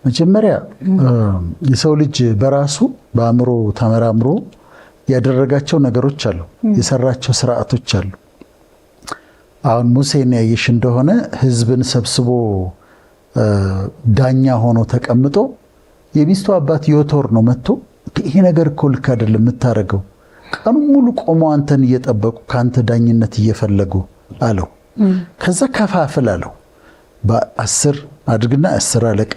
መጀመሪያ የሰው ልጅ በራሱ በአእምሮ ተመራምሮ ያደረጋቸው ነገሮች አሉ፣ የሰራቸው ስርዓቶች አሉ። አሁን ሙሴን ያየሽ እንደሆነ ህዝብን ሰብስቦ ዳኛ ሆኖ ተቀምጦ የሚስቱ አባት ዮቶር ነው መጥቶ ይሄ ነገር እኮ ልክ አይደለም የምታደርገው፣ ቀኑን ሙሉ ቆመው አንተን እየጠበቁ ከአንተ ዳኝነት እየፈለጉ አለው። ከዛ ከፋፍል አለው። በ10 አድርግና 10 አለቃ፣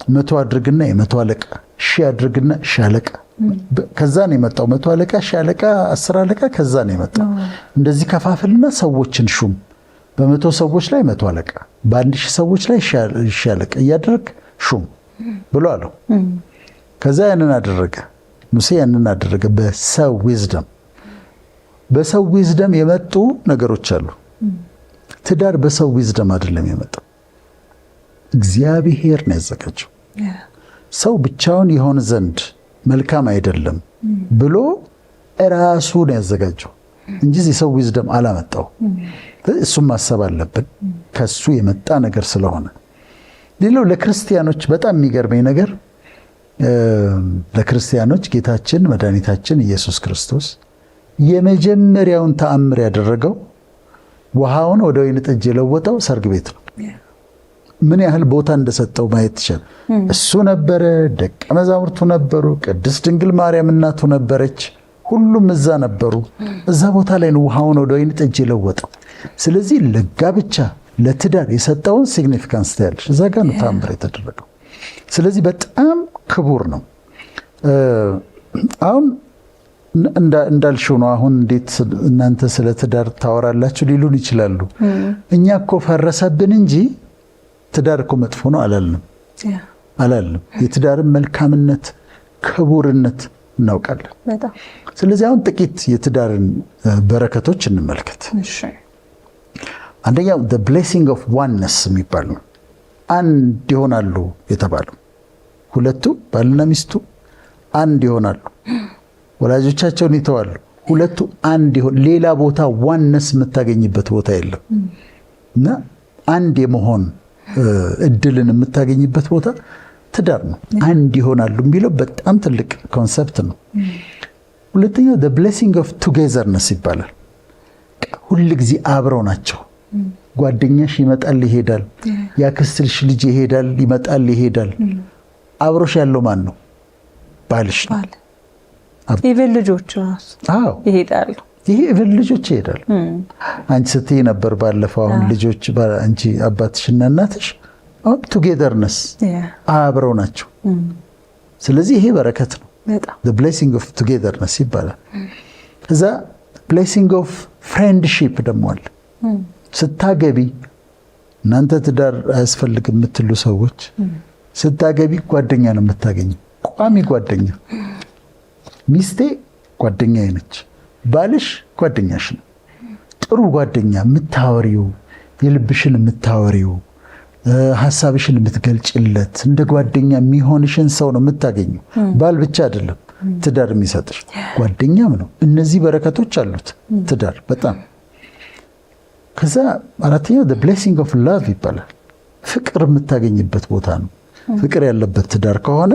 100 አድርግና የ100 አለቃ፣ 1000 አድርግና 1000 አለቃ። ከዛ ነው የመጣው 100 አለቃ፣ 1000 አለቃ፣ 10 አለቃ ከዛ ነው የመጣው። እንደዚህ ከፋፍልና ሰዎችን ሹም፣ በ100 ሰዎች ላይ 100 አለቃ፣ በ1000 ሰዎች ላይ 1000 አለቃ እያደረግ ሹም ብሎ አለው። ከዛ ያንን አደረገ ሙሴ፣ ያንን አደረገ። በሰው wisdom የመጡ ነገሮች አሉ። ትዳር በሰው wisdom አይደለም የመጣው፣ እግዚአብሔር ነው ያዘጋጀው። ሰው ብቻውን ይሆን ዘንድ መልካም አይደለም ብሎ እራሱ ነው ያዘጋጀው እንጂ የሰው wisdom አላመጣው። እሱም ማሰብ አለብን ከሱ የመጣ ነገር ስለሆነ። ሌላው ለክርስቲያኖች በጣም የሚገርመኝ ነገር ለክርስቲያኖች ጌታችን መድኃኒታችን ኢየሱስ ክርስቶስ የመጀመሪያውን ተአምር ያደረገው ውሃውን ወደ ወይን ጠጅ የለወጠው ሰርግ ቤት ነው። ምን ያህል ቦታ እንደሰጠው ማየት ትችል። እሱ ነበረ፣ ደቀ መዛሙርቱ ነበሩ፣ ቅድስት ድንግል ማርያም እናቱ ነበረች። ሁሉም እዛ ነበሩ። እዛ ቦታ ላይ ነው ውሃውን ወደ ወይን ጠጅ የለወጠው። ስለዚህ ለጋብቻ ለትዳር የሰጠውን significance ታያለሽ። እዛ ጋር ነው ተአምር የተደረገው። ስለዚህ በጣም ክቡር ነው። አሁን እንዳልሽው ነው። አሁን እንዴት እናንተ ስለ ትዳር ታወራላችሁ ሊሉን ይችላሉ። እኛ እኮ ፈረሰብን እንጂ ትዳር እኮ መጥፎ ነው አላልንም አላልንም። የትዳርን መልካምነት ክቡርነት እናውቃለን። ስለዚህ አሁን ጥቂት የትዳርን በረከቶች እንመልከት። አንደኛው the blessing of oneness የሚባል ነው። አንድ ይሆናሉ የተባለው ሁለቱ ባልና ሚስቱ አንድ ይሆናሉ። ወላጆቻቸውን ይተዋሉ። ሁለቱ አንድ ይሆን። ሌላ ቦታ oneness የምታገኝበት ቦታ የለም እና አንድ የመሆን እድልን የምታገኝበት ቦታ ትዳር ነው። አንድ ይሆናሉ የሚለው በጣም ትልቅ concept ነው። ሁለተኛው the blessing of togetherness ይባላል። ሁል ጊዜ አብረው ናቸው። ጓደኛሽ ይመጣል ይሄዳል፣ ያክስትሽ ልጅ ይሄዳል ይመጣል ይሄዳል። አብሮሽ ያለው ማን ነው? ባልሽ ነው። Even ልጆች ራሱ ይሄዳሉ። ይሄ even ልጆች ይሄዳሉ። አንቺ ስትይ ነበር ባለፈው። አሁን ልጆች አንቺ አባትሽና እናትሽ አሁን togetherness አብረው ናቸው። ስለዚህ ይሄ በረከት ነው። Blessing of togetherness ይባላል። ከዛ blessing of friendship ደግሞ አለ። ስታገቢ እናንተ ትዳር አያስፈልግም የምትሉ ሰዎች ስታገቢ ጓደኛ ነው የምታገኘው፣ ቋሚ ጓደኛ። ሚስቴ ጓደኛዬ ነች፣ ባልሽ ጓደኛሽ ነው። ጥሩ ጓደኛ የምታወሪው፣ የልብሽን የምታወሪው፣ ሀሳብሽን የምትገልጭለት እንደ ጓደኛ የሚሆንሽን ሰው ነው የምታገኘው። ባል ብቻ አይደለም ትዳር የሚሰጥሽ፣ ጓደኛም ነው። እነዚህ በረከቶች አሉት ትዳር በጣም። ከዛ አራተኛው the blessing of love ይባላል። ፍቅር የምታገኝበት ቦታ ነው። ፍቅር ያለበት ትዳር ከሆነ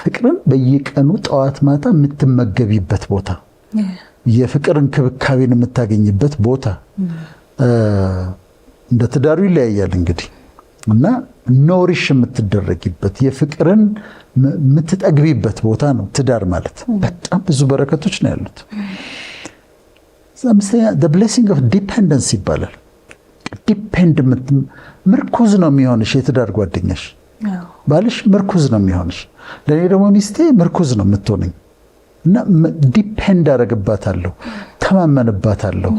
ፍቅርን በየቀኑ ጠዋት ማታ የምትመገቢበት ቦታ፣ የፍቅር እንክብካቤን የምታገኝበት ቦታ፣ እንደ ትዳሩ ይለያያል እንግዲህ እና nourish የምትደረጊበት የፍቅርን የምትጠግቢበት ቦታ ነው ትዳር ማለት። በጣም ብዙ በረከቶች ነው ያሉት። አምስተኛ the blessing of dependence ይባላል። Depend ምርኩዝ ነው የሚሆንሽ የትዳር ጓደኛሽ፣ ባልሽ ምርኩዝ ነው የሚሆንሽ። ለእኔ ደግሞ ሚስቴ ምርኩዝ ነው የምትሆነኝ እና depend አደርግባታለሁ፣ ተማመንባታለሁ።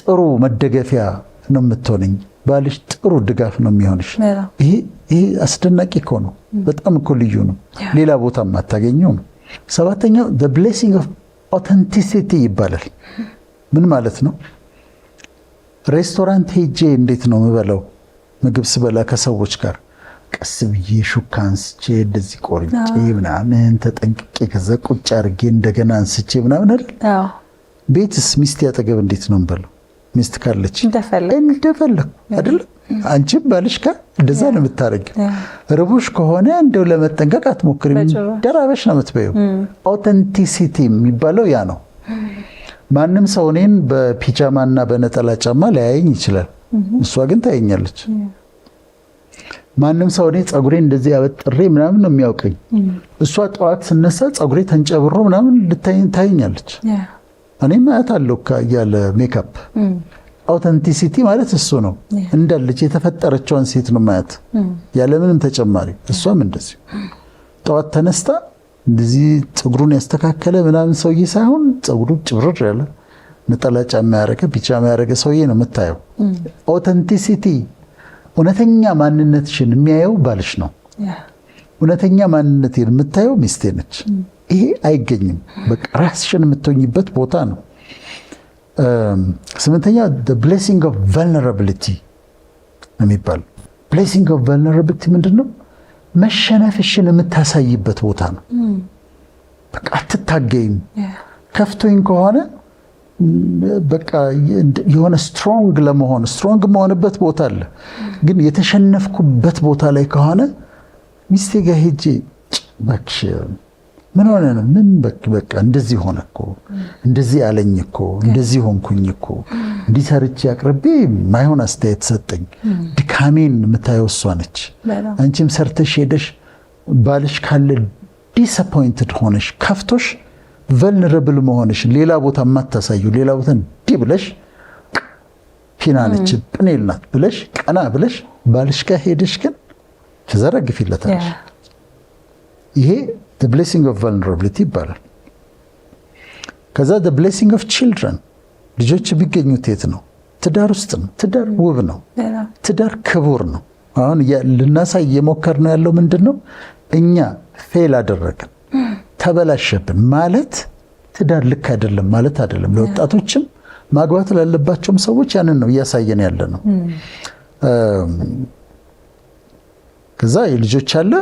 ጥሩ መደገፊያ ነው የምትሆነኝ። ባልሽ ጥሩ ድጋፍ ነው የሚሆንሽ። ይሄ አስደናቂ እኮ ነው። በጣም እኮ ልዩ ነው። ሌላ ቦታ የማታገኘው ነው። ሰባተኛው the blessing of authenticity ይባላል። ምን ማለት ነው? ሬስቶራንት ሄጄ እንዴት ነው የምበላው? ምግብ ስበላ ከሰዎች ጋር ቀስ ብዬ ሹካ አንስቼ እንደዚህ ቆርጬ ምናምን ተጠንቅቄ ከዛ ቁጭ አድርጌ እንደገና አንስቼ ምናምን አይደል? ቤትስ ሚስቴ አጠገብ እንዴት ነው የምበላው? ሚስት ካለች እንደፈለግኩ አይደለም? አንቺም ባልሽ ጋር እንደዛ ነው የምታደርጊው። ርቦሽ ከሆነ እንደው ለመጠንቀቅ አትሞክሪም፣ ደራበሽ ነው የምትበይው። Authenticity የሚባለው ያ ነው። ማንም ሰው እኔን በፒጃማና በነጠላ ጫማ ሊያየኝ ይችላል። እሷ ግን ታየኛለች። ማንም ሰው እኔ ፀጉሬ እንደዚህ አበጥሬ ምናምን ነው የሚያውቀኝ። እሷ ጠዋት ስነሳ ፀጉሬ ተንጨብሮ ምናምን ታየኛለች። እኔም አያታለሁ ያለ ሜካፕ። Authenticity ማለት እሱ ነው። እንዳለች የተፈጠረችዋን ሴት ነው ማየት ያለምንም ተጨማሪ። እሷም እንደዚሁ ጠዋት ተነስታ እንደዚህ ፀጉሩን ያስተካከለ ምናምን ሰውዬ ሳይሆን ፀጉሩ ጭብርር ያለ፣ ነጠላ ጫማ ያደረገ፣ ፒጃማ ያደረገ ሰውዬ ነው የምታየው። Authenticity፣ እውነተኛ ማንነትሽን የሚያየው ባልሽ ነው። እውነተኛ ማንነቴን የምታየው ሚስቴ ነች። ይሄ አይገኝም። በቃ ራስሽን የምትሆኝበት ቦታ ነው። ስምንተኛ blessing of vulnerability የሚባል። Blessing of vulnerability ምንድን ነው? መሸነፍሽን የምታሳይበት ቦታ ነው። በቃ አትታገይም። ከፍቶኝ ከሆነ በቃ የሆነ strong ለመሆን strong የምሆንበት ቦታ አለ። ግን የተሸነፍኩበት ቦታ ላይ ከሆነ ሚስቴ ጋር ሄጄ እባክሽ ምን ሆነ ነው፣ ምን በቃ እንደዚህ ሆነ እኮ፣ እንደዚህ አለኝ እኮ፣ እንደዚህ ሆንኩኝ እኮ፣ እንዲህ ሰርቼ አቅርቤ ማይሆን አስተያየት ሰጠኝ። ድካሜን የምታየው እሷ ነች። አንቺም ሰርተሽ ሄደሽ ባልሽ ካለ disappointed ሆነሽ ከፍቶሽ vulnerable መሆንሽ ሌላ ቦታ የማታሳዩ፣ ሌላ ቦታ እንዲህ ብለሽ ፒና ነች ጵኔል ናት ብለሽ ቀና ብለሽ ባልሽ ጋር ሄደሽ ግን ትዘረግፊለታለሽ። ይሄ blessing of vulnerability ይባላል። ከዛ blessing of children። ልጆች የሚገኙት የት ነው? ትዳር ውስጥ ነው። ትዳር ውብ ነው። ትዳር ክቡር ነው። አሁን ልናሳይ እየሞከርነው ያለው ምንድን ነው? እኛ fail አደረግን፣ ተበላሸብን ማለት ትዳር ልክ አይደለም ማለት አይደለም። ለወጣቶችም ማግባት ላለባቸውም ሰዎች ያንን ነው እያሳየን ያለ ነው። ከዛ የልጆች አለ።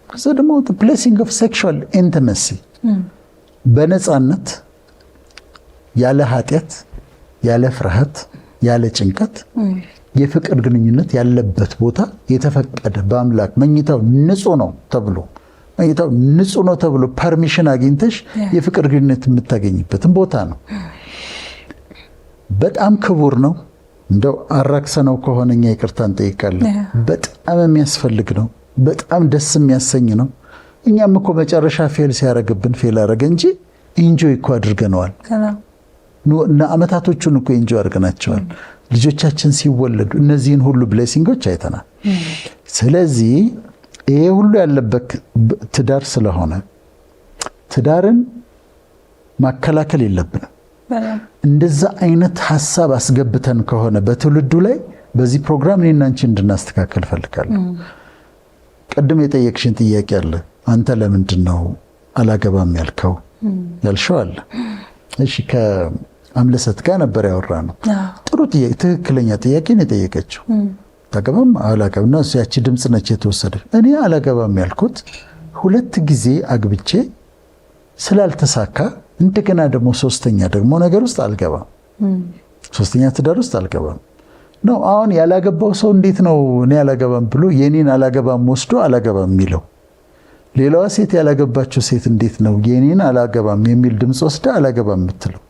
ከዛ ደግሞ blessing of sexual intimacy፣ በነፃነት፣ ያለ ኃጢአት፣ ያለ ፍርሃት፣ ያለ ጭንቀት የፍቅር ግንኙነት ያለበት ቦታ፣ የተፈቀደ በአምላክ መኝታው ንጹህ ነው ተብሎ permission አግኝተሽ የፍቅር ግንኙነት የምታገኝበትን ቦታ ነው። በጣም ክቡር ነው። እንደው አራክሰነው ከሆነ እኛ ይቅርታ እንጠይቃለን። በጣም የሚያስፈልግ ነው። በጣም ደስ የሚያሰኝ ነው። እኛም እኮ መጨረሻ fail ሲያደርግብን fail አደረገ እንጂ enjoy እኮ አድርገነዋል። እና አመታቶቹን እኮ enjoy አድርገናቸዋል። ልጆቻችን ሲወለዱ እነዚህን ሁሉ blessing ኦች አይተናል። ስለዚህ ይሄ ሁሉ ያለበት ትዳር ስለሆነ ትዳርን ማከላከል የለብንም። እንደዛ አይነት ሀሳብ አስገብተን ከሆነ በትውልዱ ላይ በዚህ ፕሮግራም እኔና አንቺ እንድናስተካከል እፈልጋለሁ። ቅድም የጠየቅሽን ጥያቄ አለ። አንተ ለምንድን ነው አላገባም ያልከው ያልሽው አለ። እሺ፣ ከአምለሰት ጋር ነበር ያወራነው። ጥሩ ጥያቄ፣ ትክክለኛ ጥያቄ ነው የጠየቀችው። ታገባም አላገባም እና ያቺ ድምፅ ነች የተወሰደ። እኔ አላገባም ያልኩት ሁለት ጊዜ አግብቼ ስላልተሳካ እንደገና ደግሞ ሶስተኛ ደግሞ ነገር ውስጥ አልገባም፣ ሶስተኛ ትዳር ውስጥ አልገባም ነው። አሁን ያላገባው ሰው እንዴት ነው እኔ አላገባም ብሎ የኔን አላገባም ወስዶ አላገባም የሚለው? ሌላዋ ሴት፣ ያላገባችው ሴት እንዴት ነው የኔን አላገባም የሚል ድምፅ ወስዳ አላገባም የምትለው?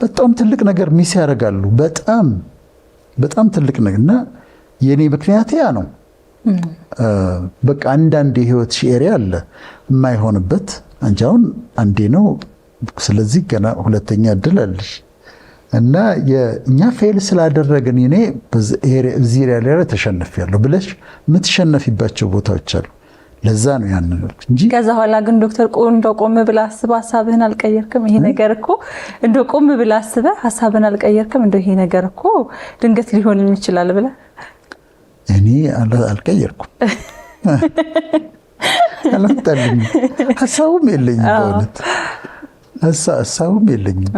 በጣም ትልቅ ነገር miss ያደርጋሉ። በጣም በጣም ትልቅ ነገር። እና የኔ ምክንያት ያ ነው። በቃ አንዳንድ የህይወት area አለ የማይሆንበት። አንቺ አሁን አንዴ ነው፣ ስለዚህ ገና ሁለተኛ እድል አለሽ። እና እኛ fail ስላደረግን እኔ እዚህ area ላይ ተሸንፌያለሁ ብለሽ የምትሸነፊባቸው ቦታዎች አሉ። ለዛ ነው ያንን እንጂ። ከዛ በኋላ ግን ዶክተር፣ እንደው ቆም ብለህ አስበህ ሀሳብህን አልቀየርክም? ይሄ ነገር እኮ እንደው ቆም ብለህ አስበህ ሀሳብህን አልቀየርክም? እንደው ይሄ ነገር እኮ ድንገት ሊሆን ይችላል ብለህ? እኔ አልቀየርኩም፣ አልመጣልኝም፣ ሀሳቡም የለኝም። በእውነት ሀሳቡም የለኝም።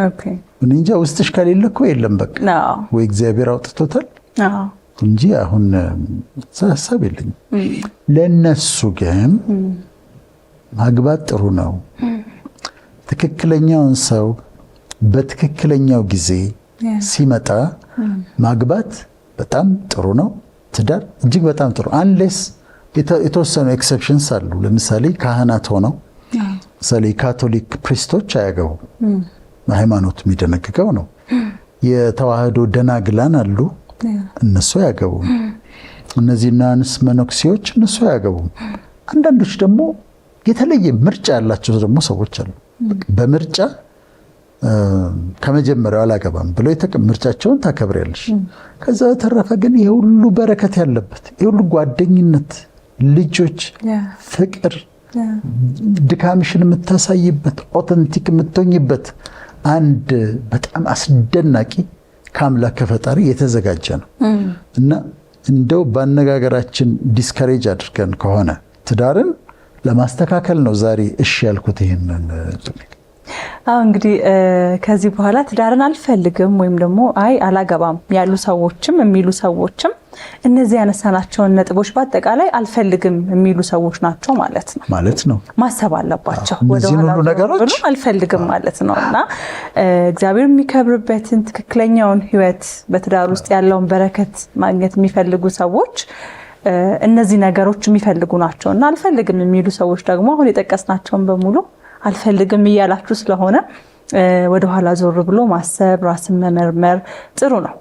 እኔ እንጃ፣ ውስጥሽ ከሌለ እኮ የለም በቃ፣ ወይ እግዚአብሔር አውጥቶታል እንጂ አሁን ሀሳብ የለኝም። ለእነሱ ግን ማግባት ጥሩ ነው። ትክክለኛውን ሰው በትክክለኛው ጊዜ ሲመጣ ማግባት በጣም ጥሩ ነው። ትዳር እጅግ በጣም ጥሩ፣ unless የተወሰኑ exceptions አሉ። ለምሳሌ ካህናት ሆነው፣ ለምሳሌ የካቶሊክ priest ኦች አያገቡም። ሃይማኖት የሚደነግገው ነው። የተዋህዶ ደናግላን አሉ፣ እነሱ አያገቡም። እነዚህ nuns፣ መነኩሴዎች እነሱ አያገቡም። አንዳንዶች ደግሞ የተለየ ምርጫ ያላቸው ደግሞ ሰዎች አሉ። በምርጫ ከመጀመሪያው አላገባም ብሎ ምርጫቸውን ታከብሪያለሽ። ከዛ በተረፈ ግን ይሄ ሁሉ በረከት ያለበት፣ ይሄ ሁሉ ጓደኝነት፣ ልጆች፣ ፍቅር፣ ድካምሽን የምታሳይበት፣ authentic የምትሆኝበት አንድ በጣም አስደናቂ ከአምላክ ከፈጣሪ የተዘጋጀ ነው። እና እንደው በአነጋገራችን discourage አድርገን ከሆነ ትዳርን ለማስተካከል ነው ዛሬ እሺ ያልኩት ይሄንን። አዎ፣ እንግዲህ ከዚህ በኋላ ትዳርን አልፈልግም ወይም ደግሞ አይ አላገባም ያሉ ሰዎችም የሚሉ ሰዎችም እነዚህ ያነሳናቸውን ነጥቦች በአጠቃላይ አልፈልግም የሚሉ ሰዎች ናቸው ማለት ነው። ማለት ነው። ማሰብ አለባቸው። እነዚህን ሁሉ ነገሮች አልፈልግም ማለት ነው። እና እግዚአብሔር የሚከብርበትን ትክክለኛውን ሕይወት፣ በትዳር ውስጥ ያለውን በረከት ማግኘት የሚፈልጉ ሰዎች እነዚህ ነገሮች የሚፈልጉ ናቸው። እና አልፈልግም የሚሉ ሰዎች ደግሞ አሁን የጠቀስናቸውን በሙሉ አልፈልግም እያላችሁ ስለሆነ ወደኋላ ዞር ብሎ ማሰብ፣ ራስን መመርመር ጥሩ ነው።